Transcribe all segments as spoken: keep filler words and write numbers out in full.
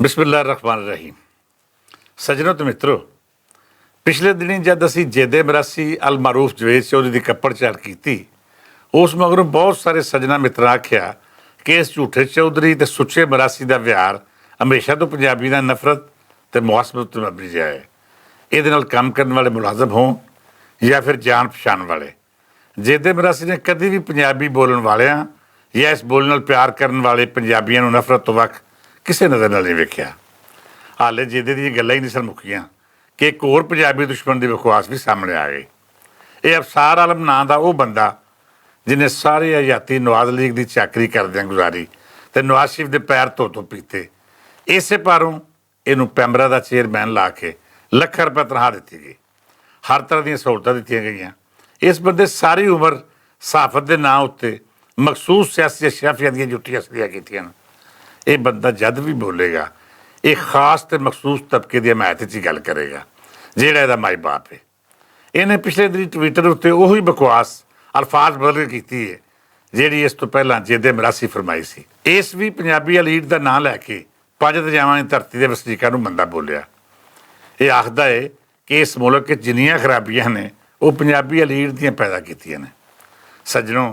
بسم اللہ الرحمن الرحیم۔ سجنو تے مترو، پچھلے دنی جد اسی جیدے مراسی المعروف جوید چودھری دی کپڑ چڑھ کیتی، اس مگروں بہت سارے سجنا متراں آکھیا کہ اس جھوٹے چودھری تے سچے مراسی دا ویار ہمیشہ توں پنجابی نال نفرت تے محاسبت تے مبنی جایا ہے۔ ایہدے نال کم کرن والے ملازم ہون یا پھر جان پچھان والے، جیدے مراسی نے کدی وی پنجابی بولن والیاں یا اس بولن نال پیار کرن والے پنجابیاں نوں نفرت توں وکھ کسے نظر نال نہیں ویکھیا۔ حالے جیدے دیاں گلاں ہی نہیں سن مکیاں کہ ایک ہور پنجابی دشمن دی بکواس وی سامنے آ گئی۔ ایہہ افسار عالم ناں دا او بندہ جنہیں ساری حیاتی نواز لیگ دی چاکری کردیاں گزاری تے نواز شریف دے پیر دھو دھو پیتے، ایسے پاروں اینوں پیمرا دا چیئرمین لا کے لکھاں روپے تنہا دتی گئی، ہر طرح دیاں سہولتاں دتیاں گئیاں۔ اس بندے ساری عمر صحافت دے ناں اتے مخصوص سیاسی اشرافیاں دیاں جٹیاں سدیاں کیتیاں۔ ایہہ بندہ جد وی بولے گا، ایہہ خاص تے مخصوص طبقے دی حمایت وچ گل کرے گا، جیہڑا ایہدا مائی باپ ہے۔ ایہنے پچھلے دنی ٹویٹر اتے اوہی بکواس الفاظ بدل کے کیتی ہے، جیہڑی اس توں پہلاں جیدے مراسی فرمائی سی۔ اس وی پنجابی الیٹ دا ناں لے کے پنج دریاواں دی دھرتی دے وسنیکاں نوں مندا بولیا۔ ایہہ آکھدا ہے کہ اس ملک وچ جنیاں خرابیاں نے، او پنجابی الیٹ دیاں پیدا کیتیاں نے۔ سجنوں،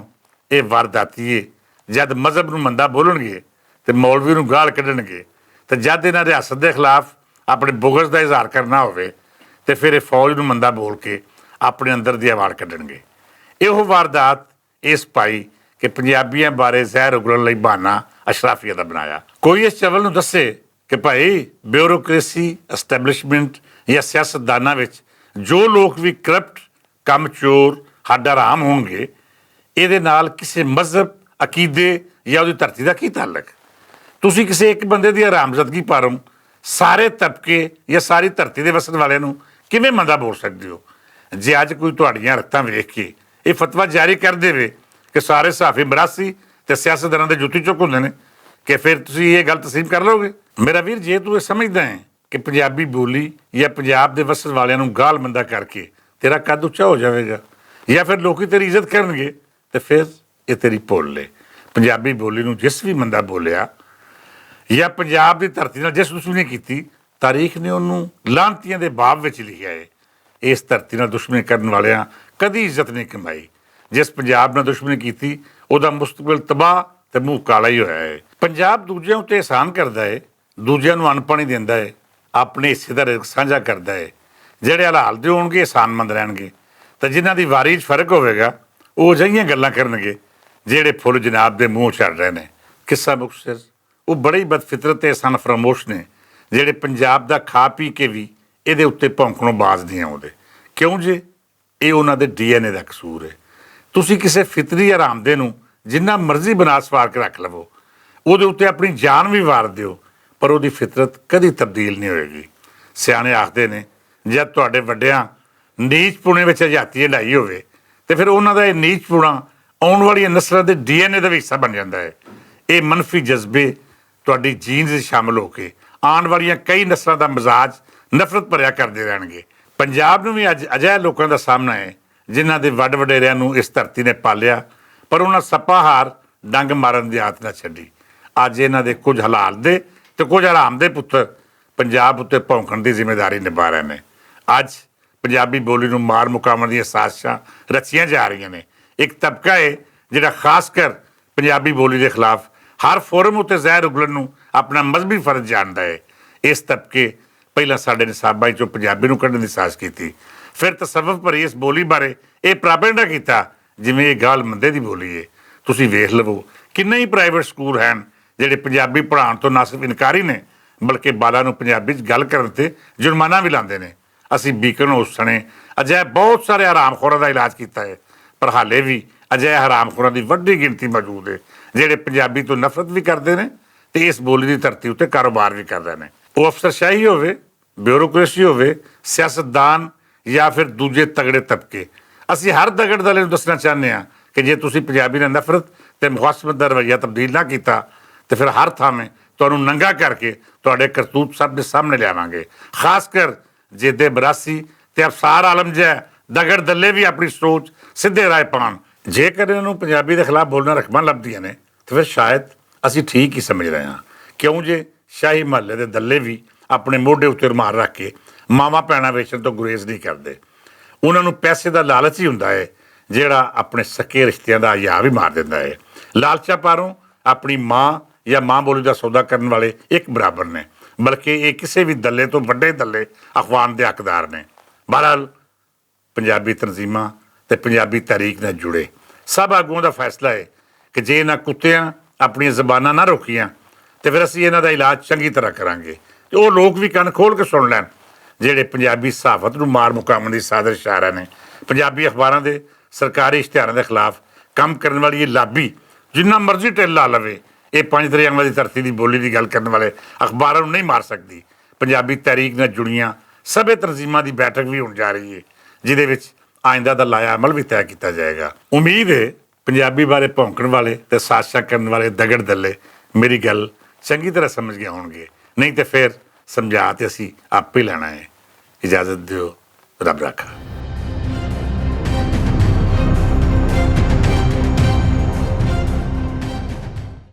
ایہہ وارداتی ہے۔ جد مذہب نوں مندا بولن گے تے مولوی نوں گال کڈن گے، تے جد انہاں ریاست دے خلاف اپنے بغض دا اظہار کرنا ہووے، تے فیر ایہہ فوج نوں مندا بول کے اپنے اندر دی آوار کڈن گے۔ ایہو واردات اس پائی کہ پنجابیاں بارے زہر اگلن لئی بہانا اشرافیہ دا بنایا۔ کوئی اس چول نوں دسے کہ بھائی، بیوروکریسی، اسٹیبلشمنٹ یا سیاستداناں وچ جو لوک وی کرپٹ، کم چور، ہڈ آرام ہون گے، ایہدے نال کسے مذہب، عقیدے یا اوہدی دھرتی دا کی تعلق؟ تسی کسے اک بندے دی آرام زدگی پاروں سارے طبقے یا ساری دھرتی دے وسن والے نوں کیویں مندا بول سکدے ہو؟ جے اج کوئی تہاڈیاں رتاں ویکھ کے ایہہ فتویٰ جاری کر دیوے کہ سارے صحافی مراسی تے سیاستداناں دے جوتی چک ہوندے نے، کہ فیر تسی ایہہ گل تسلیم کر لو گے؟ میرا ویر، جے توں ایہہ سمجھدا ہے کہ پنجابی بولی یا پنجاب دے وسن والیاں نوں گال مندا کر کے تیرا قد اچا ہو جاوے گا، یا فیر لوکی تیری عزت کرن گے، تے فیر ایہہ تیری پھول لے۔ پنجابی بولی نوں جس وی مندا بولیا یا پنجاب دی دھرتی نال جس دشمنی کیتی، تاریخ نے انہوں لانتیاں دے باب وچ لکھیا ہے۔ اس دھرتی نال دشمنی کرن والیاں کدی عزت نہیں کمائی۔ جس پنجاب نال دشمنی کیتی، اوہدا مستقبل تباہ تے منہ کالا ہی ہویا ہے۔ پنجاب دوجیاں اتے احسان کردا ہے، دوجیاں نوں ان پانی دیندا ہے، اپنے حصے دا رزق سانجھا کردا ہے۔ جیہڑے حلال دے ہون گے احسان مند رہن گے، تے جنہاں دی واری وچ فرق ہووے گا، او اجہیاں گلاں کرن گے جیہڑے پھل جناب دے منہ چڑھ رہے نے۔ قصہ مختصر، او بڑے ہی بدفطرت تے احسان فراموش نے، جیہڑے پنجاب دا کھا پی کے وی ایہدے اتے پونکھنوں باز نہیں آوندے۔ کیوں جے؟ ایہہ انہاں دے ڈی این اے دا قصور ہے۔ تسی کسے فطری آرام دے نوں جنہاں مرضی بنا سوار کے رکھ لو، اوہدے اتے اپنی جان وی وار دیو، پر اوہدی فطرت کدی تبدیل نہیں ہوئے گی۔ سیانے آکھدے نے، جد تہاڈے وڈیاں نیچ پونے وچ اجاتی ہنڈائی ہووے، تے فیر انہاں دا ایہہ نیچ پونا آؤن والیاں نسلاں دے ڈی این اے دا وی حصہ بن جاندا ہے۔ ایہہ منفی جذبے تہاڈی جینز وچ شامل ہو کے آن والیاں کئی نسلاں دا مزاج نفرت پریا کردے رہن گے۔ پنجاب نوں وی اج اجہے لوکاں دا سامنا ہے، جنہاں دے وڈ وڈیریاں نوں اس دھرتی نے پالیا، پر انہاں سپا ہار ڈنگ مارن دی عادت نہ چھڈی۔ اج انہاں دے کچھ حلال دے تے کچھ حرام دے پتر پنجاب اتے بھونکن دی ذمہ داری نبھا رہے نے۔ اج پنجابی بولی نوں مار مکاون دیاں سازشاں رچیاں جا رہیاں نے۔ ایک طبقہ ہے جڑا خاص کر پنجابی بولی دے خلاف ہر فورم اتے زہر اگلن نوں اپنا مذہبی فرض جاندا ہے۔ اس طبقے پہلاں ساڈے نصاباں چوں پنجابی نوں کڈن دی سازش کیتی، پھر تصوف پر اس بولی بارے اے پراپیگنڈا کیتا جویں اے گال مندے دی بولی اے۔ تسی ویکھ لوو، کنے ہی پرائیویٹ سکول ہن جیہڑے پنجابی پڑھان توں نہ صرف انکاری نے، بلکہ بالاں نوں پنجابی چ گل کرن تے جرمانہ وی لاندے نے۔ اسی بیکن اس سنے اجہے بہت سارے حرام خوراں دا علاج کیتا ہے، پر حالے وی اجہے حرام خوراں دی وڈی گنتی موجود ہے جیہڑے پنجابی توں نفرت وی کردے نے تے اس بولی دی دھرتی اتے کاروبار وی کردے نے۔ او افسر شاہی ہووے، بیوروکریسی ہووے، سیاستدان یا فیر دوجے تگڑے طبقے، اسی ہر دگڑ دلے نوں دسنا چاہنے ہاں کہ جے تسی پنجابی نال نفرت تے مخاصمت دا رویہ تبدیل نہ کیتا، تے فیر ہر تھاویں تہانوں ننگا کر کے تہاڈے کرتوت سب دے سامنے لیاواں گے۔ خاص کر جیدے براسی تے افسار عالم جے دگڑ دلے وی اپنی سوچ سدھے رائے پان۔ جے کر انہاں نوں پنجابی دے خلاف بولنا رقماں لبدیاں نے، تے فیر شاید اسی ٹھیک ہی سمجھ رہے ہاں۔ کیوں جے شاہی محلے دے دلے وی اپنے موڈے اتے رومال رکھ کے ماواں پینا ویچن توں گریز نہیں کردے۔ انہاں نوں پیسے دا لالچ ہی ہوندا ہے، جیہڑا اپنے سکے رشتیاں دا ہیا وی مار دیندا ہے۔ لالچا پاروں اپنی ماں یا ماں بولی دا سودا کرن والے اک برابر نے، بلکہ ایہہ کسے وی دلے توں وڈے دلے اخوان دے حقدار نے۔ بہرحال، پنجابی تنظیماں تے پنجابی تحریک نال جڑے سب آگواں دا فیصلہ ہے کہ جے انہاں کتیاں اپنیاں زباناں نہ روکیاں تے فیر اسی انہاں دا علاج چنگی طرح کراں گے۔ تے او لوگ وی کن کھول کے سن لین جیہڑے پنجابی صحافت نوں مار مکاون دی سازش شاعراں نے۔ پنجابی اخباراں دے سرکاری اشتہاراں دے خلاف کم کرن والی ایہہ لابی جنہاں مرضی ٹیل لا لوے، ایہہ پنج دریاواں دی دھرتی دی بولی دی گل کرن والے اخباراں نوں نہیں مار سکدی۔ پنجابی تحریک نال جڑیاں سبھے تنظیماں دی بیٹھک وی ہون جا رہی ہے، جس دے وچ آئندہ دا لایا عمل وی طے کیتا جائے گا۔ امید ہے پنجابی بارے پھونکن والے تے سازشاں کرن والے دگڑ دلے میری گل چنگی طرح سمجھ گئے ہون گے، نہیں تے فیر سمجھا تے اسی آپ ہی لینا ہے۔ اجازت دیو، رب رکھا۔